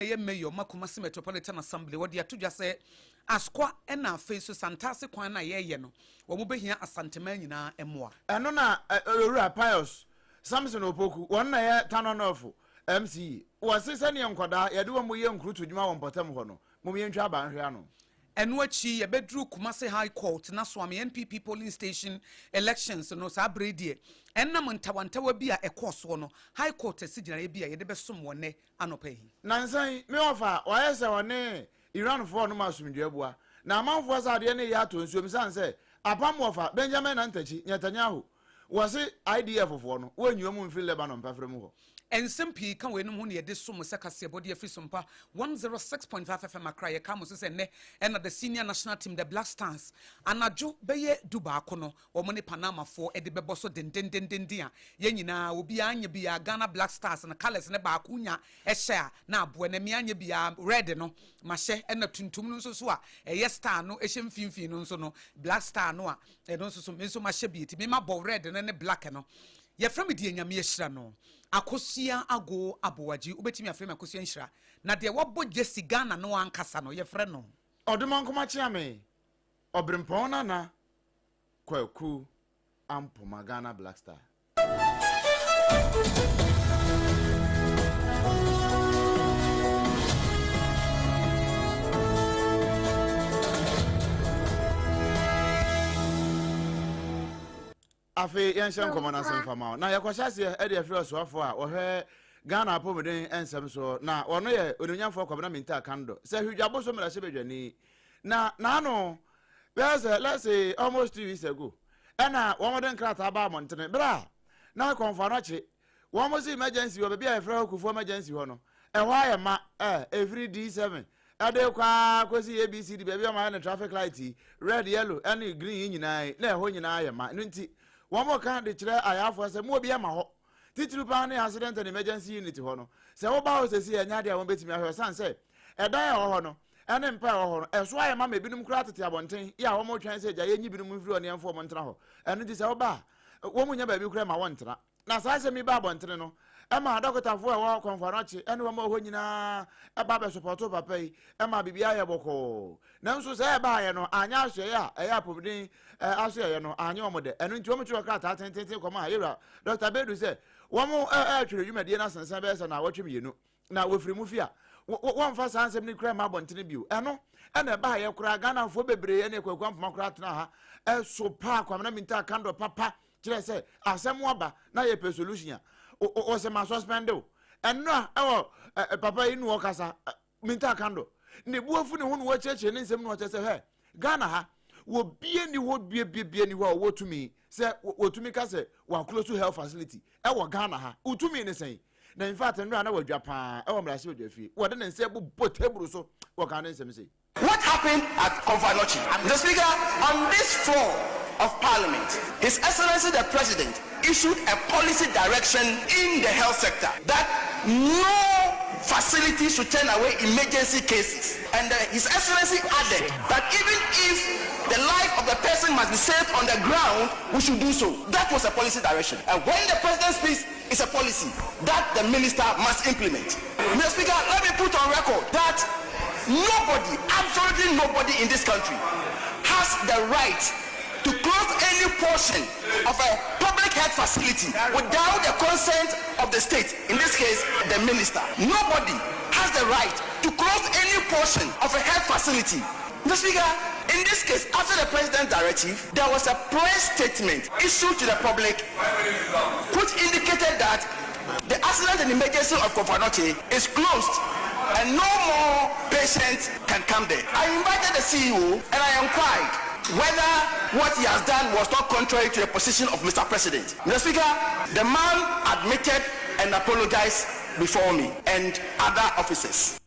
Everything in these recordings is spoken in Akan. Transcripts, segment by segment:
Ɛyɛ Mayor ma Kumasi Metropolitan Assembly, wɔde ato dwa sɛ Asokwa na afei nso Santase kwan no a yɛreyɛ no, wɔbɛhia Asanteman nyinaa mmoa. Ɛno na Owura Pius Samson Opoku, wɔn na ɛyɛ Tano North MC. Wɔse sɛdeɛ nkwadaa yɛde wɔn yɛ nkurutu dwuma wɔ mpɔtam hɔ no, mom yɛntwa aba nhwɛ ano. Ɛno akyi yɛbɛduru Kumasi High Court na Soame NPP polling station elections no, saa berɛ yi deɛ ɛnam ntawantawa bi a ɛkɔɔ soɔ no, High Court asi gyinaeɛ bi a yɛde bɛsom wɔ nnɛ anɔpa yi. Nnansa yi, me wɔfa a, wayɛ sɛ ɔne Iranfoɔ renom asomdwoeɛ boa. Na amanfoɔ sɛ adeɛ no reyɛ atɔ nsuom esiane sɛ apam wɔfa Benjamin Nantakyi, Netanyahu, wɔse IDF foɔ no, wɔnyi wɔn mfiri Lebanon mpaferɛ mu hɔ. Nsɛm pii ka weinom ho na yɛde som mo sɛ kaseɛbɔ de afiri Sompa 106.5 FM Accra. Yɛka mo so sɛ nnɛ ɛna the senior national team, the Black Stars, anadwo bɛyɛ dubaako no, wɔn ne Panamafoɔ de bɛbɔ so dendendenden a yɛn nyinaa obiara anyɛ biara Ghana Black Stars no colours no baako nya hyɛ a na aboa na me anyɛ biara red no mahyɛ ɛna tuntum no nso so a ɛyɛ star no hyɛ mfimfini no nso no Black Star no a ɛno nso so me nso mahyɛ bi eti me mabɔ red no ne black no yɛfrɛ me deɛ Nyame ahyira no Akosua Ago Aboagye wobɛtumi afrɛ me Akosua Nhyira na deɛ wabɔ gyesi Ghana no ankasa no yɛfrɛ no. Ɔdomankoma Kyeame, Ɔberempɔn Nana Kwaku Ampoma Ghana Black Star. Afei yɛnhyɛ nkɔmmɔ no ase mfa ma wo. Na yɛkɔhyɛ aseɛ de afiri ɔsoafoɔ a wɔhwɛ Ghana apɔmuden nsɛm soɔ, na ɔno yɛ Onuonyamfoɔ Kwabena Mintah Kandor, sɛ Hwidwabo so mmarahyɛbadwani. Na n'ano bɛyɛ sɛ let's say almost 2 weeks ago ɛna wɔn de nkrataa baa abɔntene berɛ a na akɔmfo anɔkye wɔn si emergency wɔ baabi a yɛfrɛ hɔ Kufuor emergency hɔ no, ɛhɔ ayɛ ma ɛ ɛfiri D7 ɛde kɔ ara kɔsi ABCD baabi a wɔn ayɛ no traffic light yi, red, yellow ɛne green yi nyinaa yi, na ɛhɔ nyinaa ayɛ ma. Ɛno nti wɔn ka de kyerɛ ayafoɔ sɛ mo obi ɛma hɔ, titiriw paa ne accident and emergency unit hɔ no, sɛ woba hɔ sɛsi a ɛnyɛ adeɛ a wɔbɛtumi ahwɛ ɛsiane sɛ ɛdan a ɛwɔ hɔ no ɛne mpa a ɛwɔ hɔ no ɛso ayɛ ma ma ebinom koraa tete abɔnten yɛ a wɔretwɛn sɛ agya yɛnyi binom mfiri hɔ ne yɛmfa wɔn ntena hɔ. Ɛno nti sɛ woba a wɔn nya baabi koraa ma wɔntena. Na saa asɛm yi baa abɔntene no, ɛmaa adɔkotafoɔ a ɛwɔ Kɔmfo Anɔkye ne wɔn a ɛwɔ hɔ nyinaa ba bɛsopɔtoo papa yi ma biribiara yɛ bɔkɔɔ. Nanso sɛ ɛbaeɛ no, anyɛ asoɛeɛ a ɛyɛ apɔmuden asoɛeɛ no anyɛ wɔn dɛ. Ɛno nti wɔtwerɛɛ krataa tenteenten kɔmaa Yɛwura Dɔkta Baidu sɛ wɔretwere dwumadie no asensɛn bɛyɛ sɛ nnawɔtwe mmienu na wɔfiri mu fi a, wɔmfa saa nsɛm no kura mma abɔntene bio. Ɛno ɛna ɛbaeɛ koraa Ghanafoɔ bebree ne Kwaku Ampoma koraa tenaa ha ɛso paa Kwamina Mintaa Kandor papa kyerɛ sɛ asɛm aba na yɛpɛ solution a wɔsɛ ma suspend o. Ɛno a ɛwɔ papa yi nu ɔkasa Mintaa Kandor ne bu afu ne ho na wɔakyerɛkyerɛ ne nsɛm no ɔkyerɛ sɛ hwɛ Ghana ha wɔbie ni hɔ biebie ni hɔ a wɔwɔ tumi sɛ wɔtumi ka sɛ wɔakolo so health facility ɛwɔ Ghana ha wotumi ne sɛn. Na in fact nnora na wadwa paa ɛwɔ mmarahyɛbadwa fie. Wɔde ne nsa bobɔ table so wɔka ne nsɛm sei. What happened at Komfo Anokye? Mr. Speaker, on this floor of Parliament, His Excellency the President issued a policy direction in the health sector that no facility should turn away emergency cases. And His Excellency added that even if the life of the person must be saved on the ground, we should do so. That was a policy direction. And when the President speaks, it's a policy that the minister must implement. Mr. Speaker, let me put on record that nobody, absolutely nobody in this country has the right to close any portion of a public health facility without the consent of the state, in this case, the minister. Nobody has the right to close any portion of a health facility. Mr. Speaker, in this case, after the president's directive, there was a press statement issued to the public which indicated that the accident and emergency of Komfo Anokye is closed and no more patients can come there. I invited the CEO and I inquired whether what he has done was not contrary to the position of Mr. President. Mr. Speaker, the man admitted and apologized before me and other officers.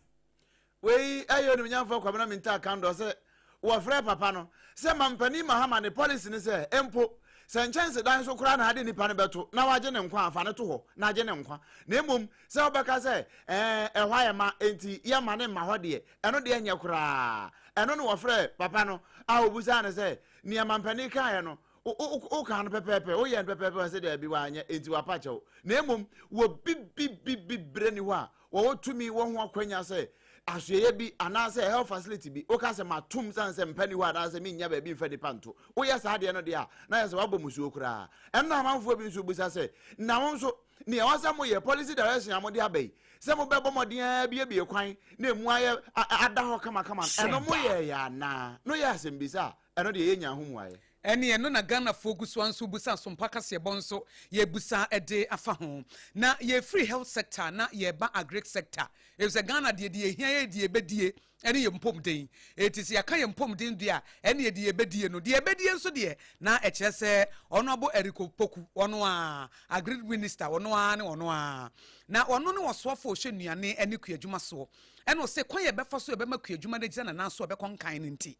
Wei yɛ Onimnyamfoɔ Kwabena Mintah Kandor sɛ wɔfrɛ papa no sɛ Mampanin Mahama ne policy ne sɛ mpo sɛ nkyɛnsedan so koraa na ade nipa no bɛto na wagye ne nkwa a fa no to hɔ na agye ne nkwa na mmom sɛ wobɛka sɛ ɛɛ ɛhɔ ayɛ ma enti yɛmma ne mma hɔ deɛ ɛno deɛ nyɛ koraa. Ɛno na wɔfrɛ papa no a wɔbusaa no sɛ nea mampanin kaeɛ no. Wokaa no pɛpɛɛpɛ, woyɛɛ no pɛpɛɛpɛ, ɔse daabi wanyɛ, enti wapa kyɛw. Na mmom wɔ bibibibibrɛ ni hɔ a wɔwɔ tumi wɔ ho akwanya sɛ asoɛeɛ bi anaasɛ health facility bi woka sɛ matom sane sɛ mpa ni hɔ anaasɛ mennya baabi mfa nipa nto. Woyɛ saa adeɛ no deɛ a, na yɛ sɛ woabɔ musuo koraa. Ɛno na amanfoɔ bi nso bisa sɛ, na wo nso nea ɛwɔ sɛ moyɛ, policy direction a mode aba yi, sɛ mobɛbɔ mmɔden ara abiebie kwan na emu ayɛ ada hɔ kamakama no, ɛno moyɛeɛ anaa? No yɛ asɛmbisa a ɛno deɛ yɛnnya ho mmuaeɛ. Ɛne ɛno na Ghanafoɔ gu so ara nso rebusa Asompa kaseɛbɔ nso yɛrebusa de afa ho. Na yɛfiri health sector na yɛreba agric sector efisɛ Ghana deɛ deɛ ɛhia yɛ deɛ yɛbɛdie ɛne yɛn mpɔmuden. Enti sɛ yɛaka yɛn mpɔmuden deɛ a ɛne deɛ yɛbɛdie no. Deɛ yɛbɛdie nso deɛ na ɛkyerɛ sɛ Honourable Eric Opoku ɔno ara, agric minister ɔno ara ne ɔno ara. Na ɔno ne ɔsoafoɔ a ɔhwɛ nnuane ne kuadwuma soɔ. Ɛna ɔse kwan a yɛbɛfa so yɛbɛma kuadwuma no agyina ne nan so a ɛbɛkɔ nkan no nti,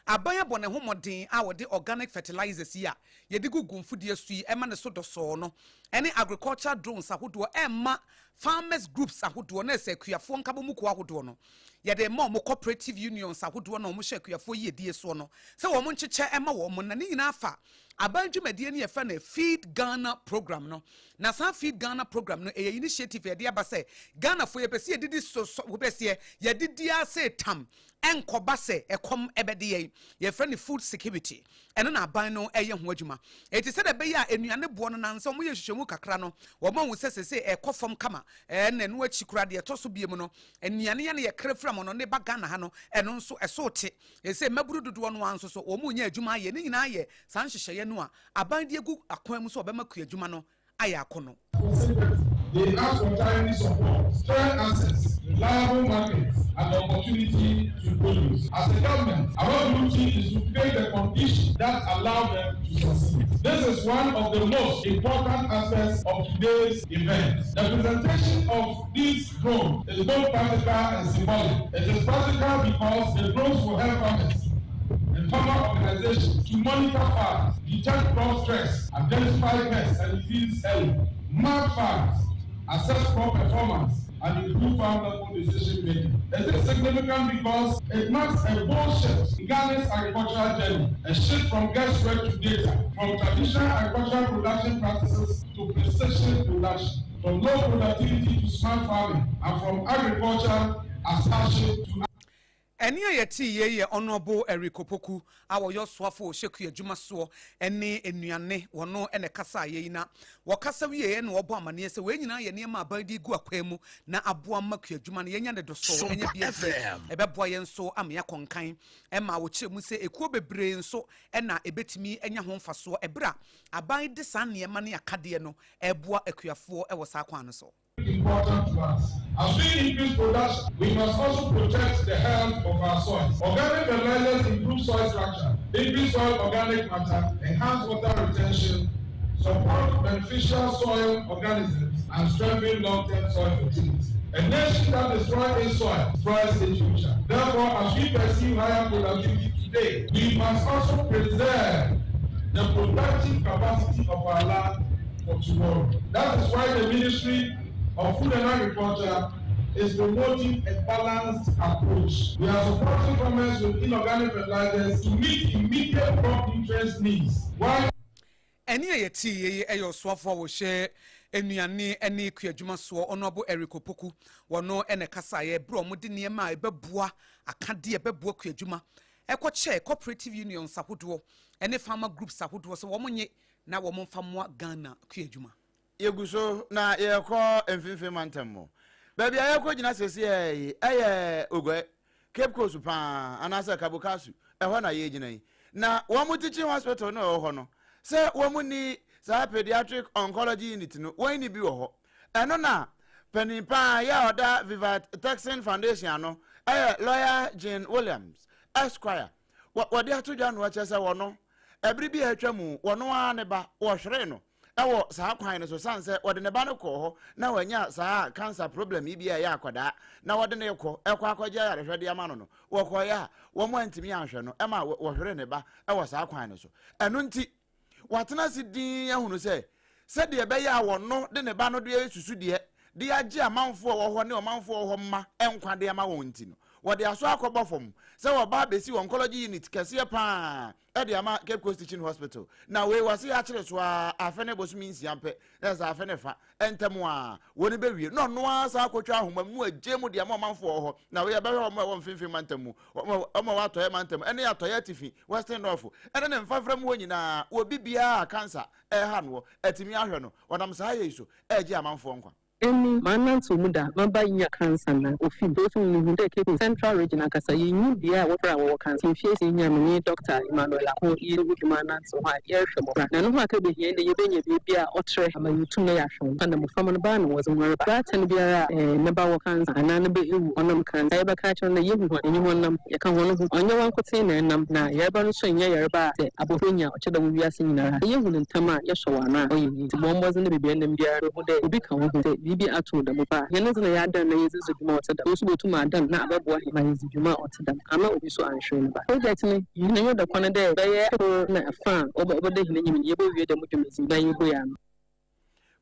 Aban abɔ ne ho mmɔden a wɔde organic fertilizers yi a yɛde gugu mfudeɛ so yi ma ne so dɔsɔɔ no ne agricultural drones ahodoɔ ɛrema farmers groups ahodoɔ na ɛsɛ akuafoɔ nkabɔmu kuo ahodoɔ no yɛde rema wɔn cooperative unions ahodoɔ na wɔhyɛ akuafoɔ yiedie soɔ no sɛ wɔn nkyekyɛ ɛma wɔn na ne nyinaa fa aban dwumadie no yɛfrɛ no Feed Ghana program no na saa Feed Ghana program no ɛyɛ initiative yɛde aba sɛ Ghanafoɔ yɛpɛ sɛ yɛdidi so so wopɛ sɛ yɛdidi ase tam ɛnkɔba sɛ ɛkɔm bɛde yɛn. Yɛfrɛ no food security. Ɛno na aban no reyɛ ho adwuma. Enti sɛdeɛ ɛbɛyɛ a nnuane boɔ no, nansa wɔyɛ nhwehwɛmu kakra no, wɔahu sɛ seesei ɛrekɔ fam kama. Ɛna ɛno akyi koraa deɛ ɛtɔ so biom no, nnuane a na yɛkra firi amannɔne ba Ghana ha no, ɛno nso ɛso rete. Seesei mmabunu dodoɔ no ara nso so, wɔrenya adwuma ayɛ. Ne nyinaa yɛ saa nhyehyɛeɛ no a aban de agu akwan mu sɛ wɔbɛma kuadwuma no ayɛ akɔnnɔ. They ask for timely support, fair access, reliable markets, and the opportunity to produce. As a government, our duty is to create the conditions that allow them to succeed. This is one of the most important aspects of today's event. The presentation of these drones is both practical and symbolic. It is practical because the drones will help farmers and farmer organizations to monitor farms, detect crop stress, identify pests and diseases early, map farms, assess crop performance, and improve farm level decision making. It is significant because it marks a bold shift in Ghana's agricultural journey, a shift from guesswork to data, from traditional agricultural production practices to precision production, from low productivity to smart farming, and from agriculture as hardship to Ɛnne a yɛtee yei yɛ Honourable Eric Opoku a ɔyɛ ɔsoafo wɔ Hyɛkua adwuma soɔ ne nnuane, wɔno na ɛkasaa yei na wɔkasa wieɛ na wɔbɔ amaneɛ sɛ wei nyinaa yɛ nneɛma a aban de regu akwan mu na aboa ma kuadwuma no yɛnya ne dɔsɔɔ anya bi adie, ɛbɛboa yɛn nso ama yɛakɔ nkan. Ɛma wɔkyerɛ mu sɛ ekuo bebree nso na ɛbɛtumi anya ho mfasoɔ ɛberɛ a aban de saa nneɛma ne akadeɛ no reboa akuafoɔ wɔ saa kwan no so. Important to us. As we increase production, we must also protect the health of our soils. Organic fertilizers improve soil structure, increase soil organic matter, enhance water retention, support beneficial soil organisms, and strengthen long-term soil fertility. A nation that destroys its soil destroys its future. Therefore, as we pursue higher productivity today, we must also preserve the productive capacity of our land for tomorrow. That is why the Ministry of Food and Agriculture is promoting a balanced approach. We are supporting farmers with inorganic fertilizers to meet immediate crop nutrients needs while Ɛnne a yɛteeɛ yi yɛ ɔsoafoɔ a ɔhwɛ nnuane ne kuadwuma soɔ, Honourable Eric Opoku. Ɔno na ɛkasaeɛ berɛ a wɔde nneɛma a ɛbɛboa akadeɛ a ɛbɛboa kuadwuma kɔkyɛɛ cooperative unions ahodoɔ ne farmer groups ahodoɔ sɛ wɔnnye na wɔn mfa mmoa Ghana kuadwuma. Yɛgu so na yɛrekɔ Mfimfini Mantam mu. Baabi a yɛrekɔgyina seesei yi yɛ Oguɛ, Cape Coast paa, anaasɛ Kabukasu, ɛhɔ na yɛregyina yi. Na wɔn teaching hospital no a ɛwɔ hɔ no, sɛ wɔn nni saa pediatric oncology unit no, wɔn nni bi wɔ hɔ. Ɛno na panin paa yɛ a ɔda Vivat Texan Foundation ano yɛ lawyer Jean Williams, Esquire. Wɔde ato dwa no kyerɛ sɛ wɔno, ɛbere bi a atwa mu, wɔno ara ne ba, wɔhweree no wɔ saa kwan no so sane sɛ wɔde ne ba no kɔɔ hɔ na wanya saa cancer problem yi bi a ɛyɛ akwadaa na wɔde no rekɔ ɛkɔ akɔgye ayarehwɛ de ama no no, wɔkɔeɛ a wɔn antumi anhwɛ no ɛma wɔhweree ne ba wɔ saa kwan no so. Ɛno nti, watena ase dinn ahunu sɛ sɛdeɛ ɛbɛyɛ a wɔno de ne ba no de asusu deɛ de agye amanfoɔ a wɔwɔ hɔ ne ɔmanfoɔ a wɔwɔ hɔ mma nkwa de ama wɔn nti no, Wɔde aso akɔbɔ fam sɛ wɔba abɛsi oncology unit kɛseɛ paa de ama Cape Coast Teaching Hospital. Na wei wɔse yɛakyere so ara afe ne bosome nsia pɛ, na ɛsɛ afe ne fa ntam a wɔn bɛwie. Na ɔno ara san akɔtwa ahoma mu na wagye mu de ama ɔmanfoɔ wɔ hɔ. Na wei ɛbɛhwɛ wɔn a ɛwɔ mfimfini mantam mu, wɔn a ɛwɔ atɔeɛ mantam ne atɔeɛ atifi, western north, ɛne ne mfafra mu hɔ nyinaa. Obi biara a cancer ɛreha noɔ, atumi ahwɛ no. Wɔnam saa yei so regye amanfoɔ nkwa. Emi, mannantsew mu da, maba nya cancer na ofi ber so muhun dɛ Cape Coast Central Region ankasa yennyi bea a wɔfrɛ a wɔwɔ cancer. Mfe esia nye a menye Dɔkta Emmanuel Ako yeehu dwuma anantsew ho a yɛrohwɛ mbofra, na no ho aka behia dɛ yebenya beebi a ɔtrɛ ama yeetum na yɛahwɛ hɔn. Osiandɛ mboframba no baa na wɔdze hɔn reba. Baatan biara a ne ba wɔ cancer anaa ne ba ewu ɔnam cancer a, yɛbɛka akyerɛ no dɛ yehu hɔn, yɛnye hɔn nam, yɛka hɔn ho. Ɔnnyɛ wankotsee na enam, na yarba no so nnyɛ yarba a sɛ abofra nya a ɔkyerɛ dɛ wɔ wiase nyinara. Sɛ yehu no ntsɛm a, yɛsɔw ano a, ɔyɛ yie. Ntsi bɔ mbɔdzen dɛ beebi a enam biara no hu dɛ obi ka woho. Sɛ biribi ato wo dɛm mpo a, hɛn dze na yɛadan na yedze dzi dwuma a ɔtse dɛm. Wo so botum adan na abɛboa hɛn ma yedzi dwuma a ɔtse dɛm ama obi so annhwer ne ba. Project no, hɛn enyiwa da kwan dɛ bɛyɛ kor na fa a ɔbɛda hɛn enyim no, yebowie dɛm dwumadzi yi na yeebue ano.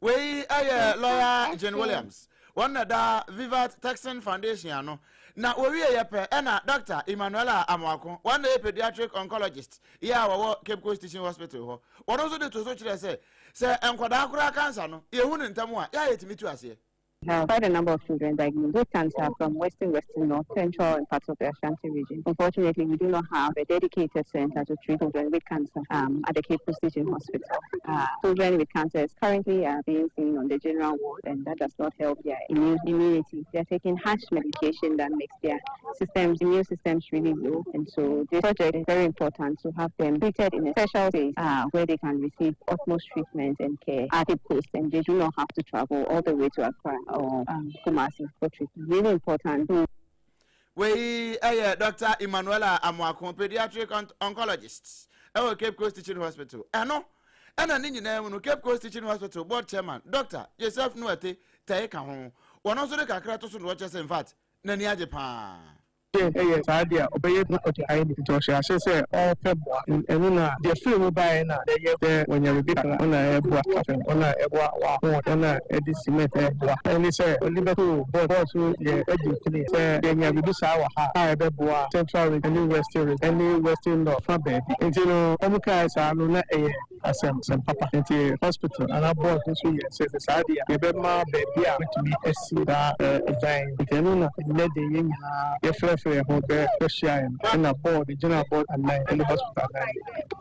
Wei yɛ lɔya Jane Williams, wɔn na ɛda Vivat Texan Foundation ano. Na wɔwieeɛ pɛ ɛna Dɔkta Emmanuella Amoako, wɔn na ɛyɛ pediatric oncologist yɛ a wɔwɔ Cape Coast Teaching Hospital hɔ. Wɔn nso de to so kyerɛ sɛ, sɛ nkwadaa koraa kansa no, yɛhu no ntɛm a, yɛ a yɛtumi tu aseɛ. Have quite a number of children diagnosed with cancer from Western, Western, North, Central, and parts of the Ashanti region. Unfortunately, we do not have a dedicated center to treat children with cancer um, at the Cape Coast Teaching Hospital. Uh, children with cancer is currently uh, being seen on the general ward, and that does not help their immune immunity. They are taking harsh medication that makes their systems, immune systems really low. And so this project is very important to have them treated in a special space uh, where they can receive utmost treatment and care at the post, and they do not have to travel all the way to Accra or um, Kumasi for treatment. Really important. Wei yɛ Dɔkta Emmanuella Amoako, pediatric oncologist ɛwɔ Cape Coast Teaching Hospital. Ɛno ɛna ne nyinaa mu no Cape Coast Teaching Hospital board chairman Dɔkta Joseph Nuete Tɛe ka ho. Wɔn nso de kakra to so na wɔkyɛ sɛ in fact n'ani agye paa. Sɛ ɛyɛ saa de a, ɔbɛyɛ na ɔde ayɛ ne ti. Nti ɔhyɛɛ aseɛ sɛ ɔrepɛ mmoa. Ɛno na deɛ firi mu baeɛ na ɛyɛ sɛ wɔnya biribi kakra, wɔn a ɛboa kafe no, wɔn a ɛboa wɔn ahoɔden, wɔn a ɛde cement ɛboa. Ɛne sɛ wɔde bɛto board. Board nso yɛ adi pini sɛ yɛnya biribi saa wɔ ha a ɛbɛboa Central Region ne Western Region ne Western North fa baabi. Nti no wɔkae saa no na ɛyɛ. Asɛm, asɛm papa. Nti hospital anaa board nso yɛ sɛ sɛ saa deɛ a, yɛbɛma baabi a wɔbɛtumi asi saa ɛdan yi. Nti ɛno na nnɛ deɛ yɛn nyinaa yɛfrɛfrɛ yɛn ho bɛ bɛhyiaeɛ no, ɛna board gyina board anan ɛne hospital anan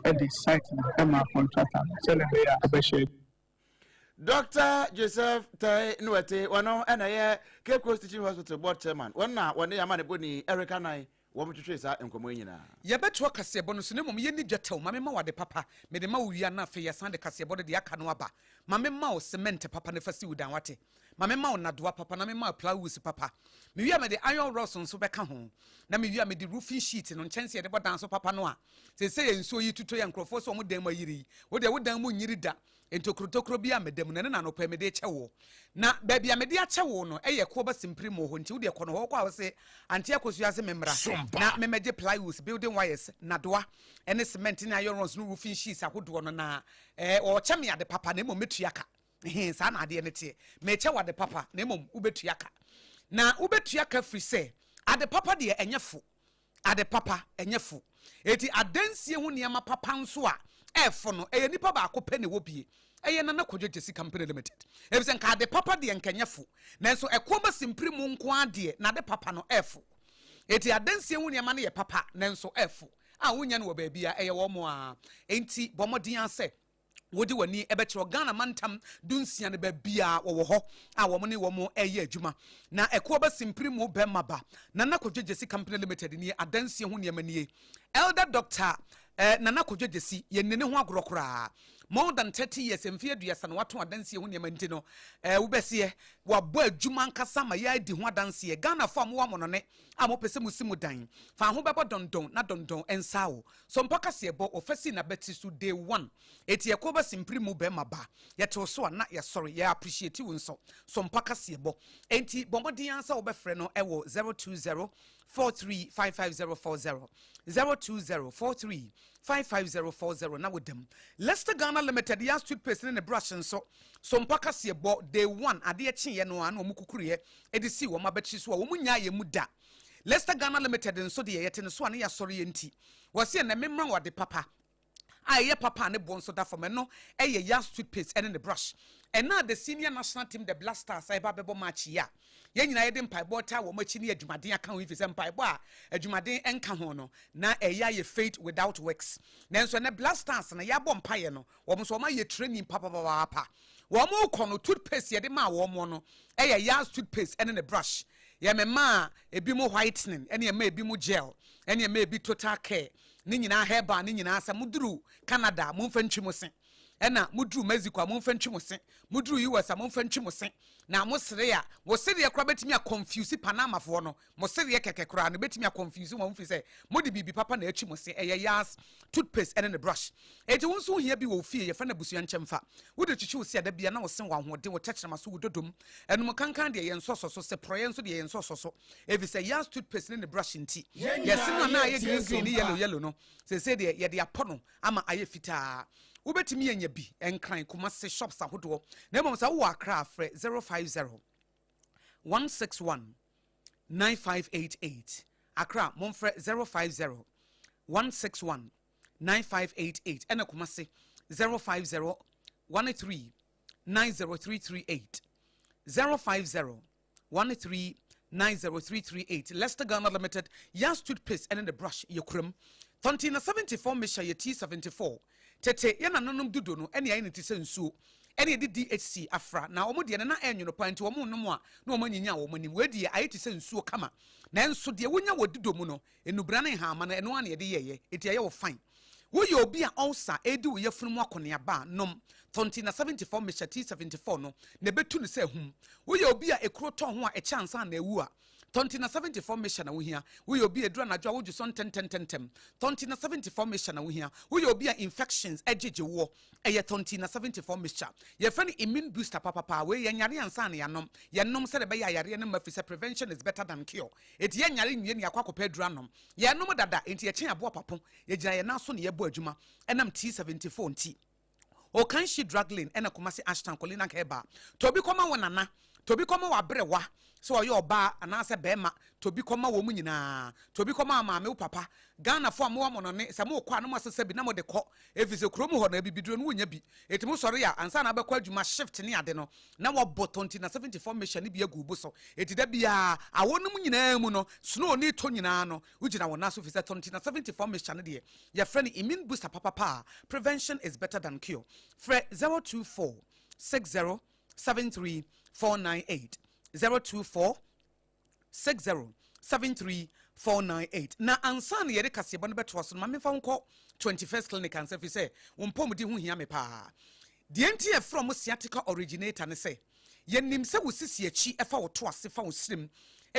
ɛde site no ɛmaa contractor no sɛdeɛ ɛbɛyɛ a ɔbɛhyɛ. Dɔkta Joseph Tɛe Nuete, ɔno na ɛyɛ Cape Coast Teaching Hospital Board Chairman, wɔn na wɔne amanebɔni Erica Nai Wɔtwetwee saa nkɔmmɔ yi nyinaa. Yɛbɛtoa kaseɛbɔ no so, na mmom yɛnni dwetɛw. Ma memma wo ade papa. Mede ma wo wie a, na afei yɛasan de kaseɛbɔ no deɛ aka no aba. Ma memma wo cement papa na fa si wo dan, woate? Ma memma wo nnadewa papa, na memma wo plywoods papa. Mewie a, mede iron rods nso bɛka ho. Na mewie a, mede roofing sheet no, nkyɛnse a yɛde bɔ dan so papa no a seesei nsuo yi tutɔ yi a nkurɔfoɔ sɛ wɔn dan mu ayiri yi. Wo deɛ, wo dan mu nnyiri da. Ntokorotokoro bi a meda mu no, ɛno na anɔpa yi mede rekyɛ wo. Na baabi a mede akyɛ wo no yɛ Koba Simpiri mu hɔ, nti wo deɛ kɔ no hɔ. Wokɔ a wose, Auntie Akosua se memmra na memmɛgye plywoods, building wires, nnadewa ne cement ne iron rods ne roofing sheets ahodoɔ no na eh, ɔrekyɛ me ade papa na mmom mɛtua ka. Ehe, saa na adeɛ no teɛ. Merekyɛ wo ade papa na mmom wobɛtua ka. Na wobɛtua ka firi sɛ ade papa deɛ ɛnyɛ fo. Ade papa, ɛnyɛ fo. Enti adansie ho nneɛma papa nso a ɛfo no, ɛyɛ nipa baako pɛ na ɛwɔ bie. Ɛyɛ Nana Kwadwo Gyasi Company Limited. Efisɛ nka ade papa deɛ nka ɛnyɛ fo. Nanso ɛkoɔ ma simpiri mu nko ara deɛ, n'ade papa no, ɛfo. Enti adansie ho nneɛma no yɛ papa, nanso ɛfo. A wonnya no wɔ baabiara, ɛyɛ wɔn ara. Enti bɔ mmɔden ara sɛ wode w'ani bɛkyerɛ Ghana mantam dunsia no baabiara wɔwɔ hɔ a wɔn ne wɔn reyɛ adwuma. Na ɛkoɔ ba simpiri mu bɛma ba. Nana Kwadwo Gyasi Company Limited nie, adansie ho nneɛma nie. Elder Doctor eh, Nana Kwadwo Gyasi, yɛnni ne ho agorɔ koraa. More than 30 years, mfeɛ aduasa na wato adansie ho nneɛma nti no, eh, wobɛseɛ, wabɔ adwuma ankasa ma yɛadi ho adanseɛ. Ghanafoɔ a mowɔ amonɔne a mopɛ sɛ mosi mo dan, fa ho bɛbɔ dɔndɔn na dɔndɔn nsa wo. Sompa kaseɛbɔ, wɔfa sii n'abati so day one. Eti yɛkɔ ba simpiri mu bɛɛma ba. Yɛtew so a na yɛasɔre, yɛ appreciate wo nso. Sompa kaseɛbɔ. Enti bɔ mmɔden ara sɛ wobɛfrɛ no wɔ 020 43 55040, 020 43 55040 na woda mu. Leicester Ghana Limited, Yas toothpaste ne ne brush nso. Sompa kaseɛbɔ, day one, adeɛ kyeeɛ no ara na wɔn kukuruiɛ de sii wɔn abatiri so a wɔn nnyaa yɛn mu da. Leicester Ghana Limited nso deɛ yɛte ne so a ne yɛasɔre yɛ nti, wɔse ɛnnɛ memmra wo ade papa a ɛyɛ papa a ne boɔ nso da fam. Ɛno yɛ Yas toothpaste ɛne ne brush. Ɛnnɛ a the senior national team the Black Stars ɛreba abɛbɔ match yi a, yɛn nyinaa yɛde mpaebɔ taa wɔn akyi ne adwumaden aka ho efisɛ mpaebɔ a adwumaden nka ho no na ɛyɛ ayɛ faith without works. Nanso ɛnnɛ Black Stars no yɛabɔ mpaeɛ no, wɔn nso wɔn ayɛ training papapapaapa. Wɔn rekɔ no toothpaste yɛde maa wɔn no ɛyɛ Yas toothpaste ɛne ne brush. Yɛmemaa ebi mo whitening ɛne ɛma ebi mo gel ɛne ɛma ebi total care ne nyinaa herbal ne nyinaa sɛ moduru Canada a momfa ntwi mo se ɛna moduru Mexico a momfa ntwi mo se moduru US a momfa ntwi mo se na mo sere a mo sereɛ koraa bɛtumi a confuse Panamafoɔ no mo sereɛ kɛkɛ koraa no bɛtumi a confuse wɔn firi sɛ mode biribi papa na atwi mo se ɛyɛ Yas toothpaste ɛne ne brush enti wo nso wohia bi wɔ wo fie yɛfrɛ no abusua nkyɛmfa wode twitwi wo se a da bia na wo se wɔ ahoɔden wo tɛkyerɛma so wo dodom ɛnom kankan deɛ yɛn nsɔsɔ so se porɔeɛ nso deɛ yɛn nsɔsɔ so Efisɛ Yas toothpaste ne ne brush nti, Yɛn yɛn nyinaa se no a na ayɛ yɛretie green green ne som yellow pa. yellow no, seesei deɛ yɛde apɔ no ama ayɛ fitaa. Wobɛtumi anya bi Nkran, Kumasi, shops ahodoɔ. Na mmom sɛ wowɔ Accra a, frɛ 050 161 9588. Accra, momfrɛ 050 161 9588. Ɛna Kumasi, 050 13 90338. 050 1390338 Leicester Ghana Limited Yas toothpaste ɛne ne brush yɛ kuram Tɔnten na 74 Mesha yɛ T74 Tete yɛ nananom dudo no ɛne ayɛ ne ti sɛ nsuo ɛne yɛde DHC afra na wɔn deɛ no na ɛnwono paa nti wɔn nom a na wɔn anyinya wɔn anim wei deɛ ayɛ te sɛ nsuo kama nanso deɛ wonya wɔ dudo mu no nnubra ne nhaama no ɛno ara na yɛde yɛeɛ enti ɛyɛ wo fine Woyɛ obi a ulcer redi wo yafunu mu akɔneaba a, nom Thontina 74 Mixture T74 no na ɛbɛtu no sɛ ahum. Woyɛ obi a ekuro tɔ ho a ɛkyɛ ansa na awu a, Thontina 74 Mixture na wohia. Woyɛ obi a ɛduru anadwo a wodwo so ntɛntɛntɛntɛm, Thontina 74 Mixture na wohia. Woyɛ obi a infections gyegye woɔ, ɛyɛ Thontina 74 Mixture. Yɛfrɛ no immune booster papapaa. Wei yɛnyare ansa na yɛanom. Yɛnom sɛdeɛ ɛbɛyɛ a yareɛ no mma firi sɛ prevention is better than cure. Enti yɛnyare nwie na yɛakɔ akɔpɛ aduru anom. Yɛnom dada, enti yɛkyɛn aboa papo. Yɛgyina yɛn nan so na yɛbɔ adwuma ɛnam T74 nti. Okanshi Drug Lane ɛna Kumasi Ashtown Kolinak Herbal. Tɔ bi kɔma wo nana, tɔ bi kɔma w'aberewa, sɛ ɔyɛ ɔbaa anaasɛ bɛɛma, tɔ bi kɔma wɔn nyinaa. Tɔ bi kɔma wo maame, wo papa. Ghanafoɔ a mowɔ amɔnɔne, sɛ mokɔ a na moasesa bi na mode kɔ, efisɛ kurom hɔ no abibiduro no wonnya bi. Enti mosɔre a, ansa na wobɛkɔ adwuma, shift ne ade no, na wɔbɔ tɔnti na 74 mehyɛ no bi agu wo bo so. Enti da biara, awɔ no mu nyinaa mu no, snow no retɔ nyinaa no, Wogyina wɔn nan so efisɛ tɔnti na 74 mixture no deɛ yɛfrɛ no immune booster papapa a prevention is better than cure. Frɛ 024 60 73 498 024 60 73 498 Na ansa na yɛde kaseɛbɔ no bɛtoa so no ma memfa wo nkɔ 21st Clinic ansa firi sɛ wo mpɔmuden ho hia me paa. Deɛ nti yɛfrɛ wɔn sciatica originator ne sɛ Yɛnim sɛ wo sisi akyi fa wo to ase fa wo srem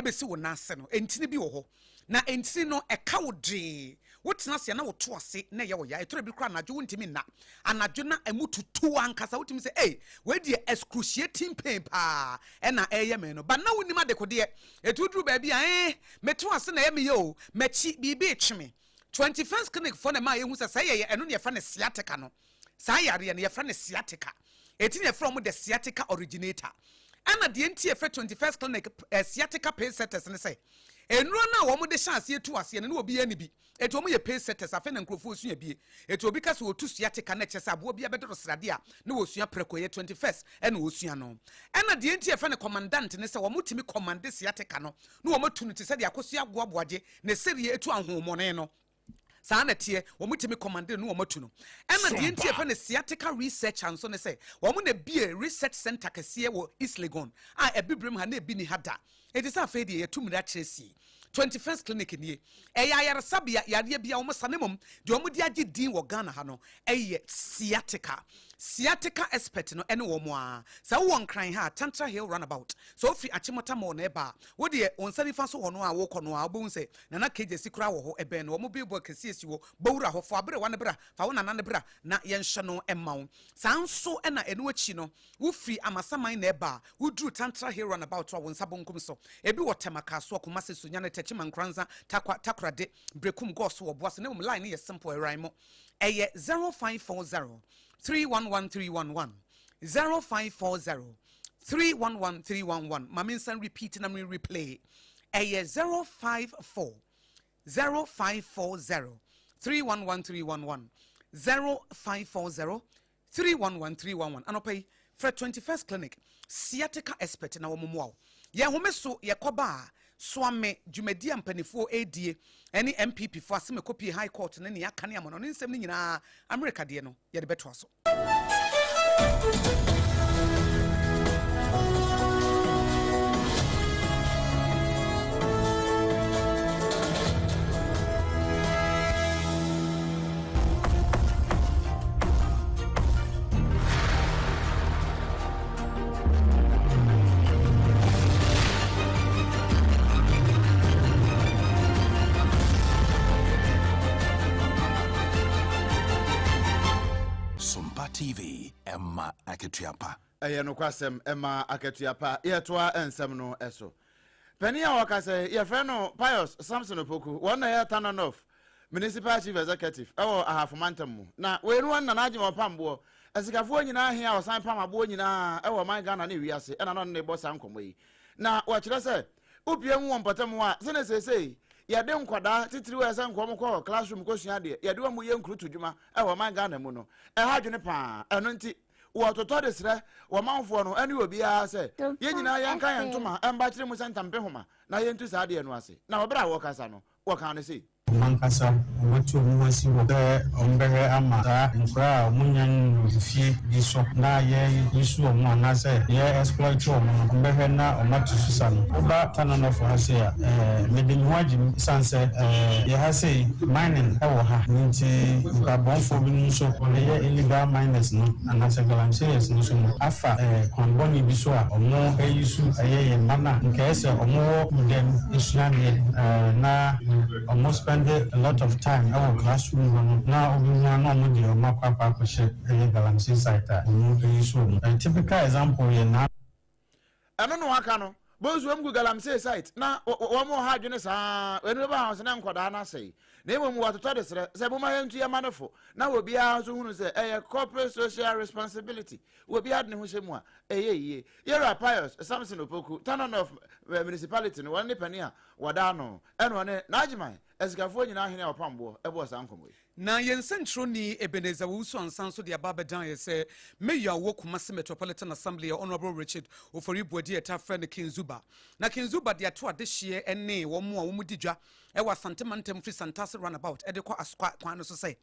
bɛsi wo nan ase no, ntini bi wɔ hɔ. Na ntini no, ɛka wo dwee. Wotena ase a na wo to ase na ɛyɛ wo ya. Ɛtɔ da bi koraa anadwo wontumi nna. Anadwo na ɛmu tutu wo ankasa. Wotumi sɛ, ei, wei deɛ excruciating pain paa ɛna ɛreyɛ me no. But na wonnim adekodeɛ. Ɛti woduru baabi a, eh, me to ase na ɛyɛ me ya o, m'akyi, biribi retwe me. 21st Clinic foɔ na ɛmaa yɛhu sɛ sɛ ɛyɛ ɛno na yɛfrɛ no sciatica no. Saa yareɛ no, yɛfrɛ no sciatica. Enti na yɛfrɛ wɔn the sciatica originator. Ɛna deɛ nti yɛfrɛ 21st Clinic eh, sciatica pain setters ne sɛ, nnuro no a wɔde hyɛ aseɛ tu aseɛ no, na obiara nni bi. Enti wɔn yɛ pain setters, afei na nkurɔfoɔ sua bie. Enti obi ka sɛ ɔtu sciatica na ɛkyerɛ sɛ aboa bi abɛdɔdɔ sradeɛ a na wɔsua prɛko, ɛyɛ 21st ɛna wɔsua no. Ɛna deɛ nti yɛfrɛ no commandant ne sɛ wɔtumi commande sciatica no na wɔatu no te sɛ deɛ akosua agoaboagye ne sereɛ ɛtu ahohommɔne no. Saa na ɛteɛ, wɔtumi kɔmande no na wɔatu no. Ɛna deɛ nti yɛfrɛ no sciatica researcher nso ne sɛ, wɔn na ebie research center kɛseɛ wɔ East Legon a Abibirem ha na ebi nni ha da. Enti sɛ afei deɛ yɛatu mmira kyerɛ sie. 21st Clinic nie. Ɛyɛ ayaresabea, yareɛ biara wɔn sa na mmom deɛ wɔde agye din wɔ Ghana ha no yɛ sciatica. Sciatica expert no ne wɔn ara. Sɛ wowɔ Nkran ha a, Tantra Hill Runabout, sɛ wofiri Achimota Mall na ɛreba a, wo deɛ wo nsa nifa so hɔ no a worekɔ no ara wobɛhu sɛ Nana Kegye si koraa wɔ hɔ, ɛbɛn no, wɔn billboard kɛseɛ si hɔ, bɔ wura hɔ, fa w'aberewa no bra, fa wo nana no bra na yɛnhyɛ no mma wo. Saa nso na ɛno akyi no, wofiri Amasaman na ɛba a, woduru Tantra Hill Runabout a, wo nsa bonkum so. Ebi wɔ Tema, Kasoa, Kumasi, Sunyani, Techiman, Nkoranza, Tarkwa, Takoradi, Berekum, Goso, Obuasi, na mmom line no yɛ simple, ɛwran mo. Ɛyɛ 0540 311 311, 0540 311311 ma mensan repeat na me replay. Ɛyɛ 054 0540 311311 0540 311311. Anɔpa yi, frɛ 21st Clinic sciatica expert na wɔn mmoa wo. Yɛn home so yɛkɔba a, Soame dwumadi a mpanifoɔ redie ɛne NPP foɔ asem ɛkɔpie High Court ne nea aka ne amanɔne nsɛm no nyinaa Amerika deɛ no yɛde bɛtoa so. Sompa TV, ɛma akatua pa. Ɛyɛ nokwasɛm, ɛma akatua pa. Yɛtoa nsɛm no so. Panin a ɔkasa yi, yɛfrɛ no Pius Samson Opoku. Wɔn na ɛyɛ Tano North Municipal Chief Executive wɔ Ahafo Mantam mu. Na wei no wɔn na n'adwene ɔpam boɔ. Asikafoɔ nyinaa he a ɔsan pam aboɔ nyinaa wɔ ɔman Ghana ne wiase ɛna na ɔne ne bɔ saa nkɔmmɔ yi. Na wɔkyerɛ sɛ wopue mu wɔ mpɔtam hɔ a, sɛnea seesei yɛde nkwadaa titiriw a ɛsɛ nka wɔn kɔ classroom kɔsua adeɛ, yɛde wɔn yɛ nkurutu dwuma wɔ ɔman Ghana mu no, ɛha adwene paa. Ɛno nti, wɔtotɔ de srɛ wɔn manfoɔ no ne obiara sɛ yɛn nyinaa yɛnka yɛn ntoma mba kyerɛ mu sɛ ntampehoma na yɛntu saa adeɛ no ase. Na wɔ berɛ a wɔrekasa no, wɔkaa no sei. Wɔn ankasa wɔatu wɔn ho asi hɔ sɛ wɔbɛhwɛ ama saa nkoraa a wɔnnya nnuru mfie bi so na yɛ use wɔn anaasɛ yɛ exploit wɔn no, wɔbɛhwɛ na wɔatu so sa no. Woba Tano North ha sei a, mede me ho agye mu esiane sɛ yɛ ha sei mining wɔ ha nti nnipa bɔnfoɔ binom nso yɛ illegal miners no anaasɛ galamseyers no nso no afa kwan bɔne bi so a wɔn use yɛ yɛn mma no a nka ɛyɛ sɛ wɔn wɔ dɛm sua adeɛ na wɔn spend a lot of time wɔ classroom hɔ no na wobɛhu a na wɔn de wɔn akɔ akɔ akɔhyɛ ɛyɛ galamsey site a wɔn use wɔn. Typical example yɛ naa. Ɛno na waka no, bonsu wɔn gu galamsey site na wɔn wɔ ha adwene saa, ɛnu bɛba wɔn sɛ na nkwadaa no asɛe, na mmom wɔtotɔ de srɛ sɛ momma yɛntu yɛn mma no fo, na obiara nso hunu sɛ ɛyɛ corporate social responsibility, obiara de ne ho hyɛ mu a, ɛyɛ yie. Yɛwura Pius Samson Opoku, Tano North Municipality no, wɔn ne panin a wɔda ano, ɛna ɔne N'Agyeman asikafoɔ nyinaa hene a ɔpam boɔ bɔɔ saa nkɔmmɔ yi. Na yɛn sɛnkyerɛwni Ebenezer Owusu Ansah nso de aba abɛdan yɛn sɛ Mayor a ɔwɔ Kumasi Metropolitan Assembly a Honourable Richard Ofori Boadi a yɛtaa frɛ no King Zuba. Na King Zuba de ato adehyeɛ ne wɔn a wɔdi dwa wɔ Asante mantam firi Santase Runabout de kɔ Asokwa kwan no so sɛ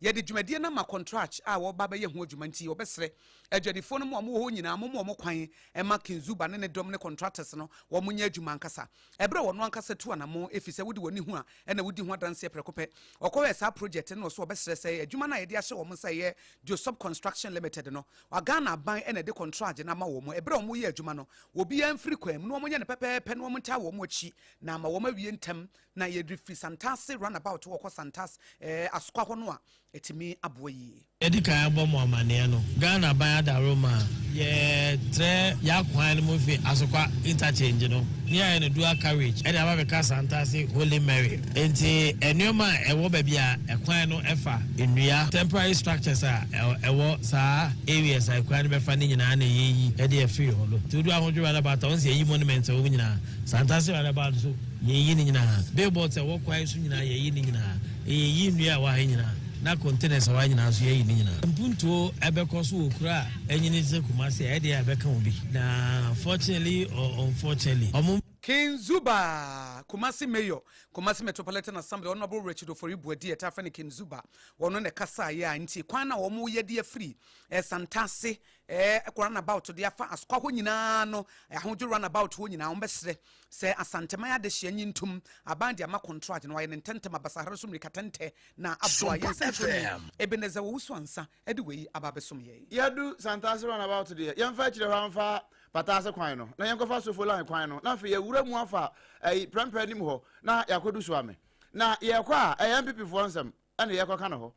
yɛde dwumadie no ama kɔntrach a wɔreba abɛyɛ ho adwuma nti wɔbɛsrɛ adwadifoɔ no mu a wɔwɔ hɔ nyinaa momma wɔn kwan mma King Zuba ne ne dɔm ne contractors no wɔn nyɛ adwuma ankasa. Ɛberɛ a ɔno ankasa tu anammɔn ɛfiri sɛ wode w'ani hu a ɛna wodi ho adanseɛ prɛko pɛ. Ɔkɔhwɛɛ saa project no na ɔso ɔbɛsrɛ sɛ adwuma no a yɛde ahyɛ wɔn nsa ɛyɛ Josop Construction Limited no, Ghana aban na ɛde kɔntragye no ama wɔn. Ɛberɛ a wɔreyɛ adwuma no, obiara mfiri kwan mu na wɔnyɛ no pɛpɛɛpɛ na wɔntaa wɔn akyi na ama wɔn awie ntɛm na yɛde firi Santase runabout hɔ kɔ Santase eh, Asokwa hɔ no a, ɛtumi aboa yie. Yɛadi kan abɔ mo amaneɛ no, Ghana aban adaworoma a yɛtrɛ y'akwan no mu fi Asokwa interchange no ne yɛayɛ no dual carriage de aba abɛka Santase Holy Mary. Enti nnoɔma a ɛwɔ baabi a ɛkwan no fa, nnua, temporary structures a ɛwɔ saa areas a ɛkwan no bɛfa no nyinaa na yɛyi de afiri hɔ no. Nti wodu Ahodwo roundabout a, wohu sɛ yɛayi monuments a ɛwɔ mu nyinaa. Santase roundabout nso, yɛyi ne nyinaa. Billboards a ɛwɔ kwan so nyinaa, yɛyi ne nyinaa. Yɛyi nnua a ɛwɔ ha nyinaa, na containers a ɛwɔ ha nyinaa nso yɛayi ne nyinaa. Mpuntuo bɛkɔ so wɔ kuro a anyini te sɛ Kumasi a, ɛdeɛ a ɛbɛka wo bi. Na fortunately or unfortunately, wɔn. King Zuba, Kumasi Mayor, Kumasi Metropolitan Assembly, Honourable Richard Ofori Boadi a yɛtaa frɛ no King Zuba, ɔno na ɛkasaeɛ a nti kwan no a wɔreyɛ de afiri Santase kɔ runabout de afa Asokwa hɔ nyinaa no, Ahodwo runabout hɔ nyinaa, wɔbɛsrɛ sɛ Asanteman adehyeɛ nye ntom aban de ama kɔntragye na wɔayɛ no ntɛntɛm abasahare so mmirikatɛntɛ na aboa Sompa yɛn sɛnkyerɛnni FM. Ebenezer Owusu Ansah de wei aba abɛsom yɛn. Yɛadu Santase runabout deɛ, yɛmfa akyire hɔ mfa Pataase kwan no, na yɛnkɔfa Sofo line kwan no, na afei yɛawura mu afa ɛyi Prɛmpɛ anim hɔ na yɛakɔdu Suame. Na yɛrekɔ a, ɛyɛ NPP foɔ nsɛm ɛna yɛrekɔka no hɔ.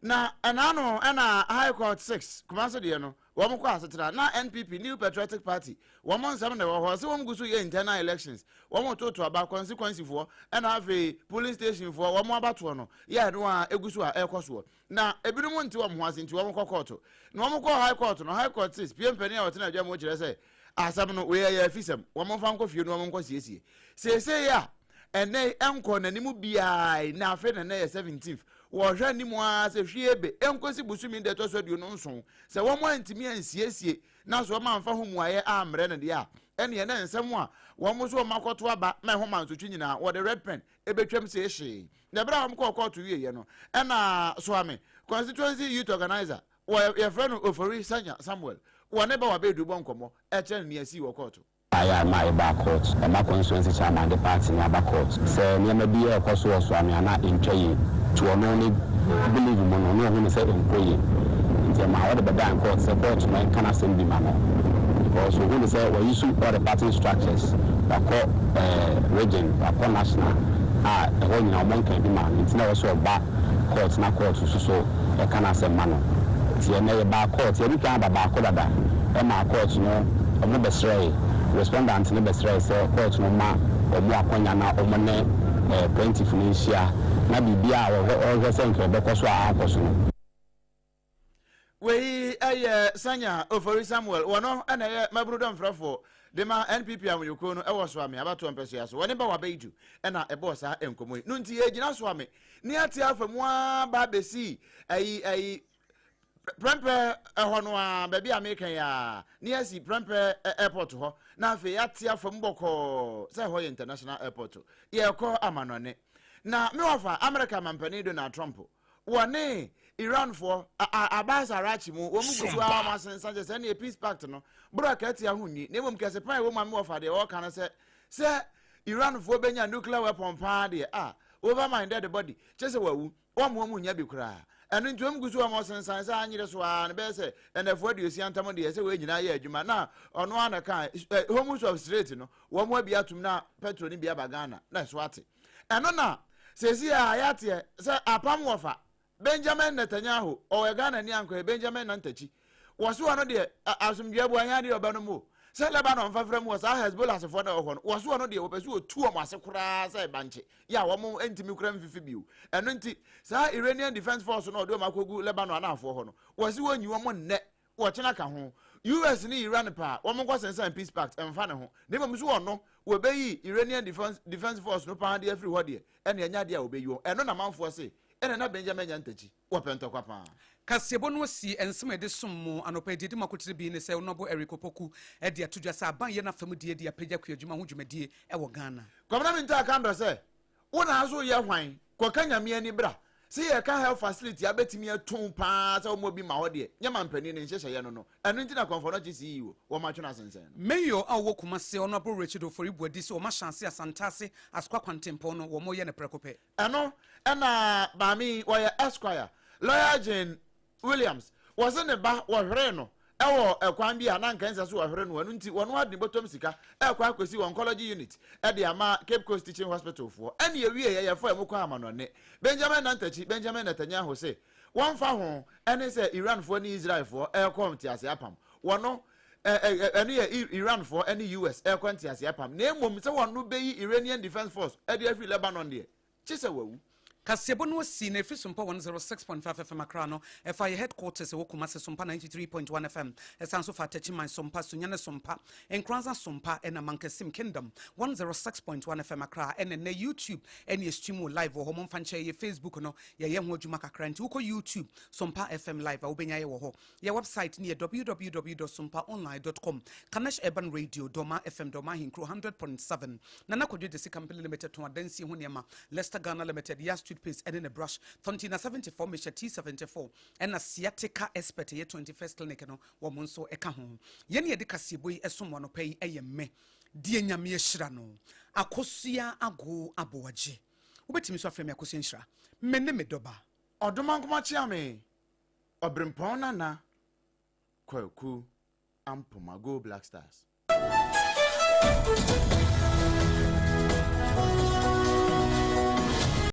Na ɛna ano ɛna High Court 6 Kumasi deɛ no, wɔn kɔ asetena. Na NPP, New Patriotic Party, wɔn nsɛm na ɛwɔ hɔ sɛ wɔn gu so yɛ internal elections, wɔn toto aba constituency foɔ ɛna afei polling station foɔ wɔn abatoɔ no yɛ ɛno a egu so a ɛrekɔ soɔ. Na ebinom nte wɔn ho ase nti wɔn kɔ kɔɔto. Na wɔn kɔɔ High Court no, High Court 6 pie mpanin a wɔtena adwa mu kyerɛ sɛ Asɛm no, wei ɛyɛ afisɛm, wɔn mfa nkɔ fie no wɔn nkɔ siesie. Seesei a ɛnɛ yi ɛnkɔ n'anim biara yi, na afei na ɛnɛ yɛ 17th, wɔhwɛ anim ara sɛ hwie be, ɛnkɔsi bosome da ɛtɔ so 27, sɛ wɔn antumi ansiesie na so wɔn amfa ho mmuaeɛ ammrɛ no deɛ a, ɛneɛ na nsɛm a wɔn nso wɔn akɔto aba ma ɛho mansotwe nyinaa, wɔde red pen ɛbɛtwam see hyee. Na ɛberɛ a wɔn kɔɔ kɔɔto wieeɛ no, ɛna Soame constituency youth organizer Wɔ yɛfrɛ no Ofori Sanya Samuel wɔ ne ba Wabedu bɔ nkɔmmɔ kyerɛ no nea esii wɔ kɔɔto. Ayɛ a ɛma yɛbaa court, ɛma constituency chairman de party no aba court sɛ nneɛma bi ɛrekɔ so wɔ Soame a na ɛntwa yie to ɔno ne believe mu no na ɔhu no sɛ ɛnkɔ yie nti ɛmaa ɔde bɛdan court sɛ court no nka n'asɛm bi ma no because ɔhu no sɛ wayi so all the party structures wakɔ eh, region wakɔ national a ɛhɔ nyinaa wɔn nka bi ma no nti na ɛwɔ sɛ ɔba court na court nso so ɛka n'asɛm ma no. Nti ɛnnɛ yɛbaa court, yɛadi kan aba baako dada ɛmaa court no ɔmo bɛsrɛe, respondent no bɛsrɛe sɛ court no mma ɔmo akwanya na ɔmo ne plaintiff no nhyia na biribiara a ɔhwɛ sɛ nka ɛbɛkɔ so a ankɔ so no. Wei yɛ Sanya Ofori Samuel, wɔno na ɛyɛ Mmabunu Dɔmfrɛfoɔ de ma NPP amanyɔkuo no wɔ Soame abatoɔ mpɛsoa so. Wɔne Bawa Baidu na ɛbɔɔ saa nkɔmmɔ yi. No nti yɛgyina Soame ne ate afa mu ara ba bɛsii ayi ayi prɛmpɛ ɛhɔ no ara baabi a meka yi ara ne asi prɛmpɛ airport hɔ na afei yɛate afa mu bɔkɔɔ sɛ ɛhɔ yɛ international airport yɛrekɔ amanɔne na me wɔfa America mampanin Donald Trump Wɔne Iranfoɔ, Abbas Araghchi mu, wɔn gu so ara wɔn asensan kyɛ sɛ ɛneɛ peace pact no, boro a katia ho nni, na mmom kɛse pan a ɛwɔ mu a me wɔfa deɛ wɔka no sɛ, sɛ Iranfoɔ bɛnya nuclear weapon paa deɛ a, over my dead body, kyɛ sɛ wɔawu, wɔn wɔn nnya bi koraa. Ɛno nti wɔn gu so wɔn asensan sɛ anyere so ara no bɛyɛ sɛ ɛnɛfoɔ 60 ntam deɛ sɛ wɔn nyinaa yɛ adwuma na ɔno ara na ka Hormuz of Strait no wɔn abi atum na petrol no bi aba Ghana na ɛso ate. Ɛno na seesei a yɛateɛ sɛ apam wɔfa Benjamin Netanyahu, ɔwɔ Ghana ni ankoɛ Benjamin Nantakyi. Wɔse ɔno deɛ asomdwoeɛ aboa hia deɛ ɔbɛnom o. Sɛ Lebanon mfafra mu wɔ saa Hezbollah asefoɔ na ɛwɔ hɔ no, wɔse ɔno deɛ wɔpɛ sɛ wɔtu wɔn ase koraa sɛ bankye yɛ a wɔn ntumi koraa mfifi bio. Ɛno nti saa Iranian Defense Force no a ɔde wɔn akɔgu Lebanon anaafoɔ hɔ no, wɔse wɔnyi wɔn nnɛ Wɔkyena ka ho. US ne Iran pɛ a, wɔn nkɔ sensan peace pact, ɛmfa ne ho. Na mmom so ɔno, wɔbɛyi Iranian Defense, Defense Force no paa de afiri hɔ deɛ, ɛnneɛ ɛnyɛ adeɛ a wɔbɛyi wɔn. Ɛno na amanfoɔ se, ɛna na Benjamin Nyantakyi, wɔpɛ ntɔkwa paa. Kaseɛbɔ no asi nsɛm a yɛde som mo anɔpa yi deɛ ɛdi mu akotene bi ne sɛ Honourable Eric Opoku de ato dwa sɛ aban yɛ n'afa mu deɛ de apagya kuadwuma ho dwumadie wɔ Ghana. Kwabena Mintah Kandor sɛ, Wo na nso yɛ hwan? Kɔka Nyame ani bra. Se yɛka health facility a bɛtumi atun paa sɛ wɔmmɔ bi ma hɔ deɛ, nyɛ mampanin no nhyehyɛeɛ no no. Ɛno nti na Kɔmfɔnɔkye CEO wɔn atwe no asensɛn no. Mayor a ɔwɔ Kumasi, Honourable Richard Ofori Boadi se wɔn ahyɛ ase Asantase Asokwa Kwantempɔn no wɔn reyɛ no prɛko pɛ. Ɛno na maame yi, ɔyɛ Esquire, Lawyer Jane Williams, wɔse ne ba wɔhweree no wɔ ɛkwan bi a na anka ɛnsɛ so wɔhwere no, ɛno nti wɔn ara de ne bɔtɔm sika ɛrekɔ akɔsi oncology unit de ama Cape Coast Teaching Hospital foɔ. Ɛne ɛwieɛ yɛfaa mu kɔɔ amanɔne. Benjamin Nantakyi, Benjamin Netanyahu se wɔmfa ho ɛne sɛ Iran foɔ ne Israel foɔ ɛrekɔ ntease apam, wɔno ɛno yɛ Iran foɔ ɛne US ɛrekɔ ntease apam, na mmom sɛ wɔno bɛyi Iranian Defense Force ɛde afiri Lebanon deɛ, kye sɛ wawu. Kaseɛbɔ no asi na ɛfiri Sompa 106.5 FM Accra no, ɛfa yɛ headquarters ɛwɔ Kumasi Sompa 93.1 FM, ɛsan nso fa Techiman Sompa, Sunyani Sompa, Nkoranza Sompa ɛna Mankasim Kingdom 106.1 FM Accra ɛna ɛnɛ YouTube ɛne ɛstream wo live wɔ hɔ, momfa nkyɛ yɛ Facebook no yɛyɛ ho adwuma kakra nti wokɔ YouTube Sompa FM live a wobɛnya yɛ wɔ hɔ. Yɛ website no yɛ www dot sompaonline dot com. Kanesh Urban Radio, Dormaa FM, Dormaa Ahenkuro 100.7, Nana Kwadwo Gyasi Company Limited tɔn adansie ho nneɛma, Lester Ghana Limited, Yas Toothpaste ɛne ne brush, Thontina 74, Mehyɛ T74, ɛna Sciatica Expert ɛyɛ 21st Clinic no wɔn nso ɛka ho. Yɛn a yɛde kaseɛbɔ yi ɛsom mo anɔpa yi ɛyɛ me, deɛ Nyame ahyira no, Akosua Agoo Aboagye. Wobɛtumi nso afrɛ me Akosua Nhyira. Me ne me dɔba. Ɔdomankoma Kyeame. Ɔberempɔn Nana Kwaku Ampoma Go Black Stars.